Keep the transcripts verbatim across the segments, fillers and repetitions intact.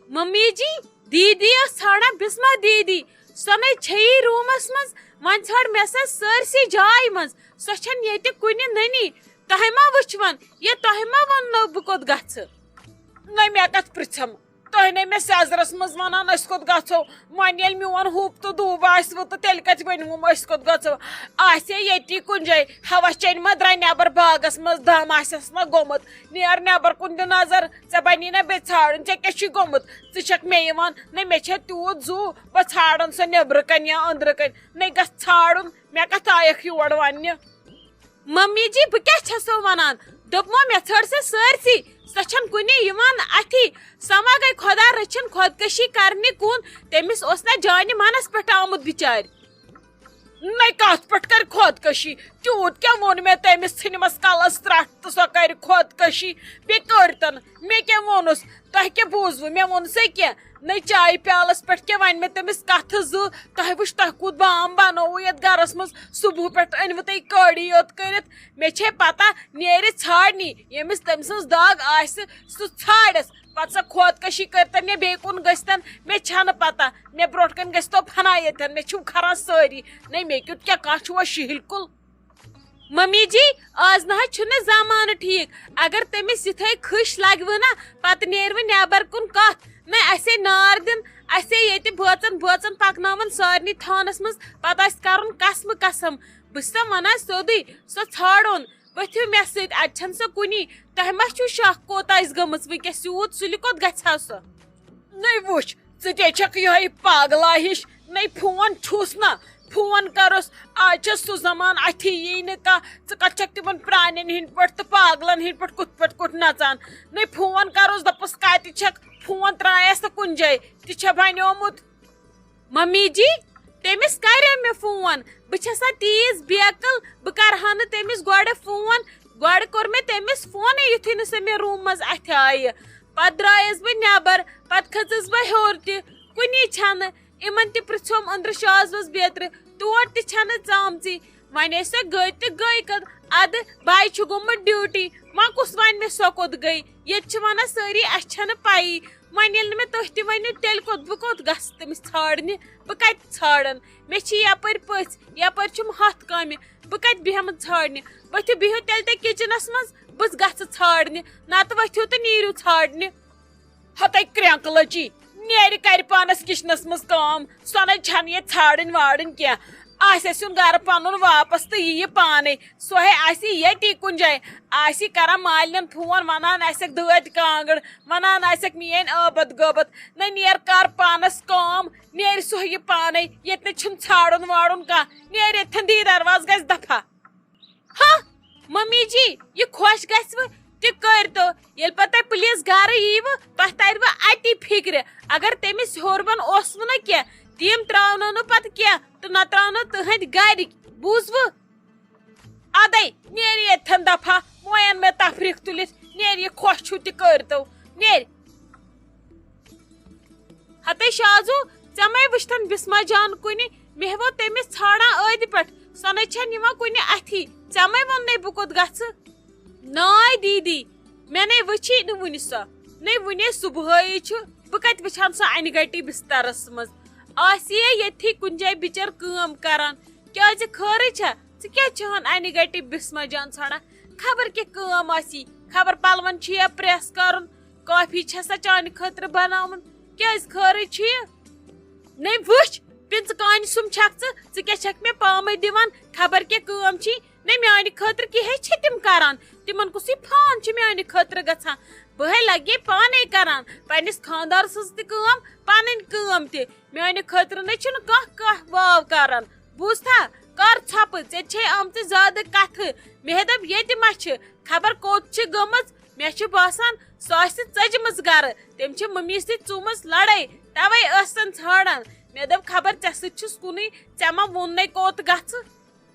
Mummy جی، دیدی ٲس ژھانڈان بسمہ دیدی۔ سۄ نے چھیی روٗمس منٛز۔ وۄنۍ ژھانڈ مےٚ سۄ سٲرسٕے جایہِ منٛز۔ سۄ چھنہٕ ییٚتہِ کُنہِ نٔنی۔ تۄہہِ ما وٕچھوَن؟ یا تۄہہِ ما ووٚننو بہٕ کوٚت گژھٕ؟ نہ، مےٚ کتھ پرژھم؟ تۄہہِ نے مےٚ سیزرس منٛز ونان أسۍ کوٚت گژھو؟ وۄنۍ ییٚلہِ میون ہوٗپ تہٕ دوٗب آسِوٕ تہٕ تیٚلہِ کتہِ ؤنِوُم أسۍ کوٚت گژھو؟ آسہِ ہے ییٚتی کُنہِ جایہِ۔ ہوس چنہِ ما درٛاے نٮ۪بر باغس منٛز، دم آسٮ۪س ما گوٚمُت؟ نیر نٮ۪بر کُن دِ نظر، ژےٚ بنی نا بیٚیہِ ژھانڈُن، ژےٚ کیٛاہ چھُے گوٚمُت؟ ژٕ چھکھ مےٚ یِوان، نہ مےٚ چھےٚ تیوٗت زُو، بہٕ ژھانڈن سۄ نیٚبرٕ کنہِ یا أنٛدرٕ کنہِ، نہ گژھ ژھانڈُن، مےٚ کتھ آیکھ یور وننہِ؟ ممی جی، بہٕ کیٛاہ چھسو ونان؟ دوٚپمو مےٚ ژھٲر سۄ سٲرسٕے، سۄ چھنہٕ کُنی یِوان اتھی۔ سۄ ما گٔے خۄدا رٔچھِن خۄدکٔشی کرنہِ کُن؟ تٔمِس اوس نہ جانہِ منس پٮ۪ٹھ آمُت بِچارِ۔ نَے کَتھ پٮ۪ٹھ کَرِ خۄدکٔشی؟ تیوٗت کیٛاہ ووٚن مےٚ تٔمِس ژھٕنِمَس کَلَس ترٛٹھ تہٕ سۄ کَرِ خۄدکٔشی؟ بیٚیہِ کٔرۍتَن۔ مےٚ کیٛاہ ووٚنُس؟ تۄہہِ کیٛاہ بوٗزوٕ؟ مےٚ ووٚن سا کینٛہہ؟ نَے چایہِ پیالَس پٮ۪ٹھ کیٛاہ وَنہِ مےٚ تٔمِس کَتھٕ زٕ؟ تۄہہِ وٕچھ تۄہہِ کوٗت بام بَنووُ یَتھ گَرَس منٛز۔ صُبحہٕ پٮ۪ٹھ أنۍوٕ تۄہہِ کٲڑی یوت کٔرِتھ۔ مےٚ چھے پَتہ، نیرِ ژھانٛڈنی۔ ییٚمِس تٔمۍ سٕنٛز دَگ آسہِ، سُہ ژھانٛڈٮ۪س۔ پتہٕ سۄ خودکشی کٔرتن یا بیٚیہِ کُن گٔژھتن، مےٚ چھنہٕ پتہ۔ مےٚ برونٛٹھ کنہِ گژھِ تو فنا ییٚتٮ۪ن، مےٚ چھِو کھران سٲری۔ نے مےٚ کیُتھ کیٛاہ کانٛہہ چھُوا شِہِل کُل؟ ممی جی، آز نہ حظ چھُنہٕ زمانہٕ ٹھیٖک۔ اگر تٔمِس یِتھے خٕش لگوٕ نا، پتہٕ نیرِ وۄنۍ نٮ۪بر کُن کتھ۔ نے اسے نار دِن، اسے ییٚتہِ بٲژن بٲژن پکناوان سارنٕے تھانس منٛز، پتہٕ آسہِ کرُن قسمہٕ قسم۔ بہٕ چھسو ونان سیوٚدُے، سۄ ژھانڈُن۔ ؤتھِو مےٚ سۭتۍ، اتہِ چھنہٕ سۄ کُنی۔ تۄہہِ ما چھُو شک کوٗتاہ آسہِ گٔمٕژ وٕنکیٚس یوٗت؟ سُلہِ کوٚت گژھِ ہا سۄ؟ نٔے وٕچھ، ژٕ تے چھکھ یِہے پاگلا ہِش۔ نٔے فون چھُس نہ، فون کرُس۔ آز چھُ سُہ زمانہٕ، اتھی یی نہٕ کانٛہہ۔ ژٕ کتھ چھکھ تِمن پرانٮ۪ن ہٕنٛدۍ پٲٹھۍ تہٕ پاگلن ہٕنٛدۍ پٲٹھۍ کُتھ پٲٹھۍ کُٹھ نژان؟ نٔے فون کرُس، دپُس کتہِ چھکھ؟ فون ترٛایس نہٕ کُنہِ جایہِ، تہِ چھا بنیومُت؟ ممی جی، تٔمِس کریو مےٚ فون۔ بہٕ چھسا تیٖژ بیقل، بہٕ کرٕ ہا نہٕ تٔمِس گۄڈٕ فون۔ گۄڈٕ کوٚر مےٚ تٔمِس فونٕے، یُتھُے نہٕ سۄ مےٚ روٗم منٛز اَتھِ آیہِ۔ پتہٕ درٛایس بہٕ نٮ۪بر، پتہٕ کھٔژٕس بہٕ ہیوٚر تہِ، کُنی چھنہٕ۔ یِمن تہِ پرژھوم أنٛدرٕ شازوس بیترِ، تور تہِ چھنہٕ ژامژٕے۔ وۄنۍ ٲسۍ سۄ گٔے تہٕ گٔے کٔت؟ ادٕ بایہِ چھُ گوٚمُت ڈیوٹی، وۄنۍ کُس ونہِ مےٚ سۄ کوٚت گٔے؟ ییٚتہِ چھِ ونان سٲری، اسہِ چھنہٕ پیی۔ وۄنۍ ییٚلہِ نہٕ مےٚ تُہۍ تہِ ؤنِو، تیٚلہِ کوٚت، بہٕ کوٚت گژھٕ تٔمِس ژھانڈنہِ؟ بہٕ کتہِ ژھانڈن؟ مےٚ چھِ یپٲرۍ پٔژھۍ، یپٲرۍ چھُم ہتھ کامہِ، بہٕ کتہِ بیہمہٕ ژھانڈنہِ؟ ؤتھِو بِہِو تیٚلہِ تُہۍ کچنس منٛز، بہٕ گژھٕ ژھانڈنہِ، نتہٕ ؤتھِو تہٕ نیٖرِو ژھانڈنہِ۔ ہتَے کرٛینٛکہٕ لٔچی، نیرِ کرِ پانس کچنس منٛز کٲم، سۄ نے چھنہٕ یہِ ژھانڈٕنۍ وانڈٕنۍ کینٛہہ۔ آسہِ سیُن گرٕ پنُن واپس تہٕ ییہِ پانے۔ سۄ ہے آسہِ ییٚتی کُنہِ جایہِ، آسہِ کران مالِنٮ۪ن فون، ونان آسٮ۪کھ دٲدۍ کانٛگٕر، ونان آسٮ۪کھ میٲنۍ ٲبت غٲبت۔ نہ نیر کر پانس کٲم، نیرِ سۄ یہِ پانے، ییٚتہِ نہٕ چھُنہٕ ژھانڈُن وانڈُن کانٛہہ۔ نیر ییٚتھٮ۪ن، دی دروازٕ، گژھِ دفا۔ ہا، ممی جی، یہِ خۄش گژھِوٕ تہِ کٔرۍتو۔ ییٚلہِ پتہٕ تۄہہِ پُلیٖس گرٕ ییٖوٕ، تۄہہِ ترِوٕ اتی فِکرِ۔ اگر تٔمِس ہیوٚر بۄن اوسوٕ نہٕ کینٛہہ، تِم ترٛاونو نہٕ پتہٕ کینٛہہ تہٕ نہ ترٛاونو تٕہنٛدۍ گرِکۍ۔ بوٗزوٕ؟ ادے، نیرِ ییٚتھٮ۪ن دفا، وۄنۍ اَن مےٚ تفریٖق تُلِتھ، نیرِ یہِ خۄش چھُو تہِ کٔرۍتو، نیرِ۔ ہتے شازو، ژےٚ مَے وٕچھتن بسمہ جان کُنہِ؟ مےٚ ووٚن تٔمِس ژھانڈان ٲدِ پٮ۪ٹھ، سۄ نے چھَنہٕ یِوان کُنہِ اَتھی۔ ژےٚ مَے ووٚننے بہٕ کوٚت گژھٕ؟ ناے دیٖدی، مےٚ نے وٕچھی نہٕ وُنہِ سۄ۔ نے وُنے صُبحٲیی چھُ، بہٕ کَتہِ وٕچھان سۄ اَنہِ گَٹی بِستَرَس منٛز؟ آسہِ ہے ییٚتھی کُنہِ جایہِ بِچٲر کٲم کَران۔ کیٛازِ خٲرٕے چھا؟ ژٕ کیٛازِ چھِ ہَن اَنہِ گَٹی بِسمہ جان ژھانڈان؟ خبر کیٛاہ کٲم آسی، خبر پَلوَن چھُ یا پرٛٮ۪س کَرُن، کافی چھےٚ سا چانہِ خٲطرٕ بناوُن؟ کیٛازِ خٲرٕے چھُ یہِ؟ نے وٕچھ، پِنٛژٕ کانہِ سُم چھَکھ ژٕ، ژٕ کیٛاہ چھَکھ مےٚ پامَے دِوان؟ خبر کیٛاہ کٲم چھی؟ نے میٛانہِ خٲطرٕ کیٛاہ ہے چھِ تِم کَران؟ تِمَن کُس یہِ فان چھُ میٛانہِ خٲطرٕ گژھان؟ بہٕ ہے لَگے پانَے کَران، پنٛنِس خانٛدار سٕنٛز تہِ کٲم، پَنٕنۍ کٲم تہِ۔ میٛانہِ خٲطرٕ نے چھُنہٕ کانٛہہ کانٛہہ واو کَران۔ بوٗزتھا؟ کَر ژھۄپہٕ، ژےٚ چھے آمژٕ زیادٕ کَتھٕ۔ مےٚ دوٚپ ییٚتہِ ما چھِ، خبر کوٚت چھِ گٔمٕژ۔ مےٚ چھُ باسان، سۄ آسہِ ژٔجمٕژ گرٕ۔ تٔمۍ چھِ مٔمی سۭتۍ ژُمٕژ لڑٲے، توے ٲسن ژھانڈان۔ مےٚ دوٚپ، خبر ژےٚ سۭتۍ چھُس کُنُے، ژےٚ ما ووٚننے کوٚت گژھٕ؟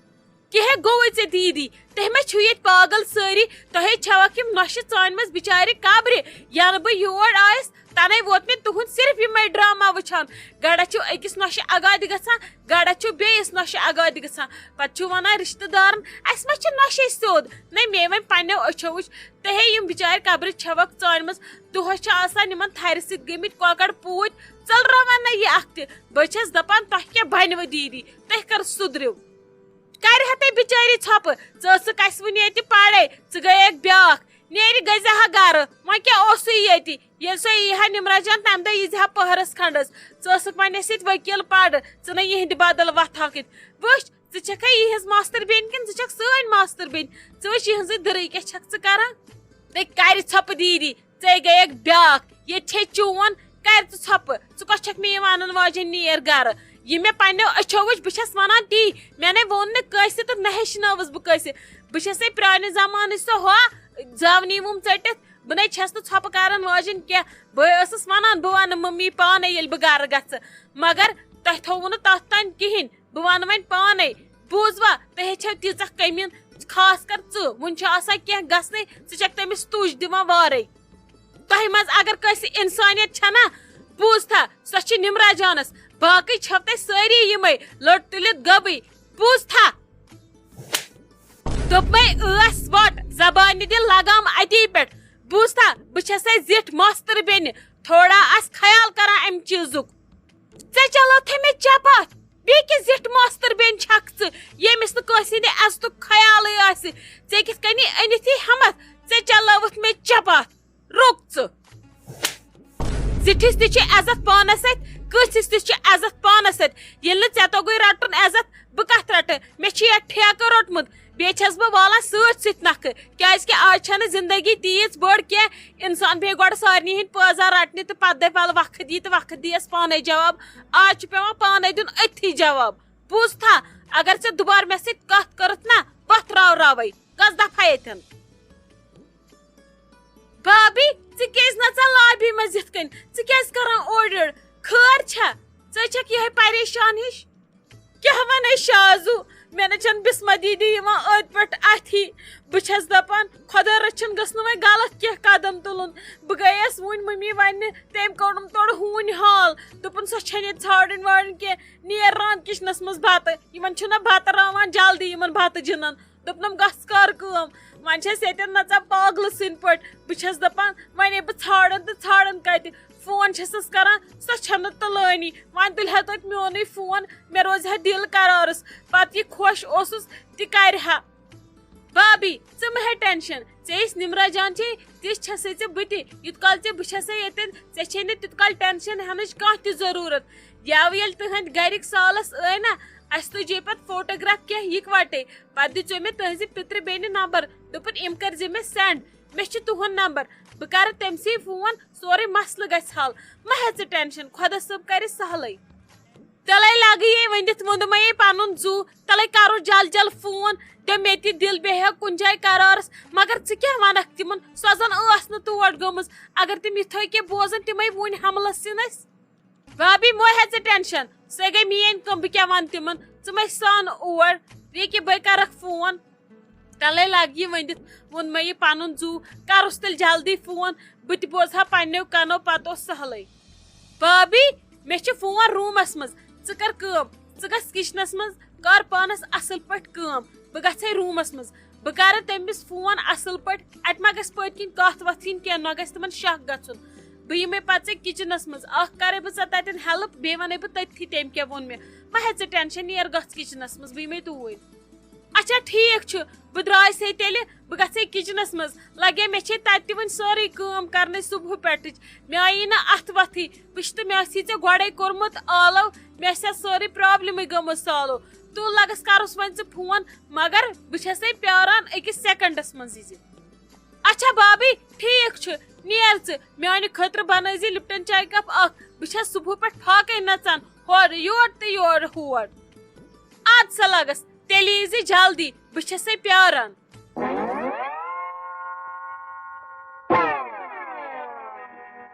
کیٛاہ گوٚوُے ژےٚ دیٖدی؟ تُہۍ ما چھِو ییٚتہِ پاگل سٲری؟ تۄہے چھَوکھ یِم نۄشہِ ژانہِ منٛز بِچارِ قبرِ۔ یَنہٕ بہٕ یور آیَس، تَنَے ووت مےٚ تُہُنٛد صرف یِمَے ڈرامہ وٕچھان۔ گڑا چھِو أکِس نۄشہِ اگادِ گژھان، گڑا چھِو بیٚیِس نۄشہِ اگادِ گژھان۔ پَتہٕ چھِو وَنان رِشتہٕ دارَن، "اَسہِ ما چھِ نۄشے سیوٚد؟" نَے، مے وۄنۍ پنٛنیو أچھو وٕچھ، تُہے یِم بِچارِ قبرِ چھَوکھ ژانہِ منٛز۔ دۄہَس چھِ آسان یِمَن تھَرِ سۭتۍ گٔمٕتۍ کۄکَر پوٗتۍ۔ ژٔلراوان نَے یہِ اَکھ تہِ۔ بہٕ چھَس دَپان، تۄہہِ کیٛاہ بَنِوٕ دیٖدی؟ تُہۍ کر سُدرِو؟ کرِ ہا تٔمۍ بِچٲری ژھۄپہٕ۔ ژٕ ٲسٕکھ اَسہِ وُنہِ ییٚتہِ پَرے، ژٕ گٔیَکھ بیٛاکھ۔ نیرِ گٔژھۍ ہا گَرٕ۔ وۄنۍ کیٛاہ اوسُے ییٚتہِ؟ ییٚلہِ سۄ یی ہا نِمرا جان، تَمہِ دۄہ یی زِ ہا پٔہرَس کھنٛڈَس۔ ژٕ ٲسٕکھ وۄنۍ اَسہِ سۭتۍ ؤکیٖل پَرٕ، ژٕ نَے یِہِنٛدِ بدل وۄتھہٕ ہاکھ ییٚتہِ۔ وٕچھ، ژٕ چھَکھے یِہٕنٛز ماستٕر بیٚنہِ کِنہٕ ژٕ چھَکھ سٲنۍ ماستٕر بیٚنہِ؟ ژٕ وٕچھ، یِہٕنٛزٕے دٕرٕے کیٛاہ چھَکھ ژٕ کَران؟ تہٕ کَرِ ژھۄپہٕ دیٖدی۔ ژے گٔیَکھ بیٛاکھ، ییٚتہِ چھے چون، کَرِ ژٕ ژھۄپہٕ۔ ژٕ کۄس چھَکھ مےٚ یہِ وَنَن واجٮ۪ن نیر گَرٕ؟ یہِ مےٚ پنٛنیو أچھو وٕچھ، بہٕ چھَس وَنان تی۔ مےٚ نَے ووٚن نہٕ کٲنٛسہِ تہٕ نہ ہیٚچھنٲوٕس بہٕ کٲنٛسہِ۔ بہٕ چھَسے پرٛانہِ زمانٕچ سۄ ہۄ زاونی وُم ژٔٹِتھ۔ بہٕ نَے چھَس نہٕ ژھۄپہٕ کَرَن واجٮ۪ن کینٛہہ۔ بہٕ ٲسٕس وَنان، بہٕ وَنہٕ مٔمی پانَے ییٚلہِ بہٕ گَرٕ گژھٕ۔ مگر تۄہہِ تھوٚوُ نہٕ تَتھ تام کِہیٖنۍ۔ بہٕ وَنہٕ وۄنۍ پانَے۔ بوٗزوا، تُہۍ ہے چھَو تیٖژاہ کٔمیٖن، خاص کر ژٕ۔ وُنہِ چھُ آسان کینٛہہ گژھنَے، ژٕ چھَکھ تٔمِس تُج دِوان وارَے۔ تۄہہِ منٛز اگر کٲنٛسہِ اِنسانیت چھَنا، بوٗزتھا، سۄ چھِ نِمرا جانَس۔ باقٕے چھَو تۄہہِ سٲری یِمَے لٔٹ تُلِتھ گٔبٕے۔ بوٗزتھا؟ دوٚپمَے ٲس وَٹ، زبانہِ دِ لگام اَتی پٮ۪ٹھ۔ بوٗزتھا، بہٕ چھَسَے زِٹھ ماستٕر بیٚنہِ، تھوڑا آس خیال کران اَمہِ چیٖزُک۔ ژےٚ چلٲوتھے مےٚ چپاتھ۔ بیٚیہِ کہِ زِٹھ ماستٕر بیٚنہِ چھکھ ژٕ، ییٚمِس نہٕ کٲنٛسہِ ہِنٛدِ عزتُک خیالٕے آسہِ۔ ژےٚ کِتھ کٔنی أنِتھ یہِ ہٮ۪متھ؟ ژےٚ چلٲوٕتھ مےٚ چپاتھ۔ رُک ژٕ۔ زِٹھِس تہِ چھُ عزت پانس اَتھِ، کٲنٛسِس تہِ چھُ عزت پانس اَتھِ۔ ییٚلہِ نہٕ ژےٚ توٚگُے رٹُن عزت، بہٕ کتھ رٹہٕ؟ مےٚ چھُ یتھ ٹھیکہٕ روٚٹمُت، بیٚیہِ چھَس بہٕ والان سۭتۍ سۭتۍ نکھٕ، کیازِ کہِ آز چھَنہٕ زندگی تیٖژ بٔڑ کینٛہہ۔ انسان بیٚہہِ گۄڈٕ سارنٕے ہٕنٛدۍ پٲزار رٹنہِ تہٕ پتہٕ دپہِ، "ولہٕ وقت یی تہٕ وقت دِیَس پانے جواب۔" آز چھُ پٮ۪وان پانے دیُن أتھی جواب۔ بوٗزتھا، اگر ژےٚ دُبارٕ مےٚ سۭتۍ کتھ کٔرٕتھ نا، پتھ راو راوے، گژھ دفا ییٚتٮ۪ن۔ بابی، ژٕ کیازِ نژان لابی منٛز یِتھ کٔنۍ؟ ژٕ کیازِ کران اورٕ یورٕ؟ خٲر چھا؟ ژٕ چھکھ یِہے پریشان ہِش؟ کیٛاہ ونے شازو؟ مےٚ نہ چھَنہٕ بسمہ دیدی یِوان أتھۍ پٮ۪ٹھ اَتھی۔ بہٕ چھَس دَپان، خۄدا رٔچھِن گٔژھ نہٕ وۄنۍ غلط کینٛہہ قدم تُلُن۔ بہٕ گٔیَس وُنۍ مٔمی وَننہِ، تٔمۍ کوٚرُم تورٕ ہوٗنۍ حال۔ دوٚپُن، سۄ چھَنہٕ ییٚتہِ ژھانٛڈٕنۍ وانٛڈٕنۍ کینٛہہ، نیر ران کِچنَس منٛز بَتہٕ۔ یِمَن چھُنہ بَتہٕ راوان جلدی، یِمَن بَتہٕ جِنَن۔ دوٚپنَم، گژھ کر کٲم۔ وۄنۍ چھَس ییٚتٮ۪ن نَژان پاگلہٕ سٕنٛدۍ پٲٹھۍ۔ بہٕ چھَس دَپان، وۄنۍ ہے بہٕ ژھانٛڈَن تہٕ ژھانٛڈَن کَتہِ؟ فون چھَسَس کَران، سۄ چھَنہٕ تُلٲنی۔ وۄنۍ تُلہِ ہا توتہِ میونُے فون، مےٚ روزِ ہا دِل قرارَس۔ پَتہٕ یہِ خۄش اوسُس، تہِ کَرِ ہا۔ بابی، ژٕ مہٕ ہے ٹٮ۪نشَن۔ ژےٚ یِژھ نِمرا جان چھے، تِژھ چھَسَے ژےٚ بہٕ تہِ۔ یُتھ کال ژےٚ بہٕ چھَسَے ییٚتٮ۪ن، ژےٚ چھے نہٕ تیُتھ کال ٹٮ۪نشَن ہٮ۪نٕچ کانٛہہ تہِ ضٔروٗرت۔ یَوٕ ییٚلہِ تُہٕنٛدۍ گَرِکۍ سالَس ٲے نہ، اَسہِ تُجے پَتہٕ فوٹوگراف کینٛہہ یِکوَٹَے۔ پَتہٕ دِژیو مےٚ تُہٕنٛزِ پِترِ بیٚنہِ نمبر۔ دوٚپُن، "أمۍ کٔرۍ زِ مےٚ سینڈ، مےٚ چھُ تُہُنٛد نمبر، بہٕ کَرٕ تٔمۍ سٕے فون، سورُے مسلہٕ گژھِ حل۔ مہ ہےٚ ژٕ ٹٮ۪نشَن، خۄدا صٲب کَرِ سہلٕے۔" تَلَے لَگہٕ یے ؤنِتھ ووٚنُم یے پَنُن زُو، تَلَے کَرو جل جل فون، دِ مےٚ تہِ دِل بیٚہہِ ہا کُنہِ جایہِ قرارَس۔ مگر ژٕ کیٛاہ وَنَکھ تِمَن، سۄ زَن ٲس نہٕ تور گٔمٕژ۔ اگر تِم یِتھَے کینٛہہ بوزَن، تِمَے وُنۍ حملَس سِنۍ اَسہِ۔ بابی، مہ ہےٚ ژٕ ٹٮ۪نشَن، سۄ گٔے میٛٲنۍ کٲم، بہٕ کیٛاہ وَنہٕ تِمَن؟ ژٕ مہ سان اور، ییٚکیٛاہ بہٕ کَرَکھ فون۔ تَلَے لَگہِ یہِ ؤنِتھ، ووٚن مےٚ یہِ پَنُن زُو، کَرُس تیٚلہِ جلدی فون، بہٕ تہِ بوزٕ ہا پنٛنیو کَنو، پَتہٕ اوس سہلٕے۔ بابی، مےٚ چھِ فون روٗمَس منٛز، ژٕ کَر کٲم، ژٕ گژھ کِچنَس منٛز، کَر پانَس اَصٕل پٲٹھۍ کٲم، بہٕ گژھَے روٗمَس منٛز۔ بہٕ کَرٕ تٔمِس فون اَصٕل پٲٹھۍ، اَتہِ ما گژھِ پٔتۍ کِنۍ کَتھ وَتھ یِنۍ کینٛہہ، نہ گژھِ تِمَن شَک گژھُن۔ بہٕ یِمَے پَتہٕ ژےٚ کِچنَس منٛز، اَکھ کَرَے بہٕ ژےٚ تَتٮ۪ن ہٮ۪لٕپ، بیٚیہِ وَنَے بہٕ تٔتھی تٔمۍ کیٛاہ ووٚن مےٚ۔ مہ ہےٚ ژٕ ٹٮ۪نشَن، نیر گژھ کِچنَس منٛز، بہٕ یِمَے توٗرۍ۔ اچھا، ٹھیٖک چھُ، بہٕ درٛایَس ہے تیٚلہِ، بہٕ گژھَے کِچنَس منٛز، لَگے مےٚ چھے تَتہِ تہِ وۄنۍ سٲرٕے کٲم کَرنَے صُبحہٕ پٮ۪ٹھٕچ، مےٚ آیی نہٕ اَتھٕ وَتھٕے۔ وٕچھ تہٕ، مےٚ آسی ژےٚ گۄڈَے کوٚرمُت آلو، مےٚ آسہِ ہا سٲرٕے پرٛابلِمٕے گٔمٕژ سالو۔ تُل لَگَس کَرُس وۄنۍ ژٕ فون، مگر بہٕ چھَسَے پیٛاران أکِس سٮ۪کَنٛڈَس منٛز یہِ زِ۔ اچھا بابی، ٹھیٖک چھُ، نیر ژٕ، میٛانہِ خٲطرٕ بَنٲوزِ لِپٹَن چاے کَپ اَکھ، بہٕ چھَس صُبحہٕ پٮ۪ٹھ فاقَے نَژان، ہورٕ یور تہٕ یورٕ ہور۔ اَدٕ سا لَگَس، تیٚلہِ ییٖزِ جلدی، بہٕ چھَسَے پیٛاران۔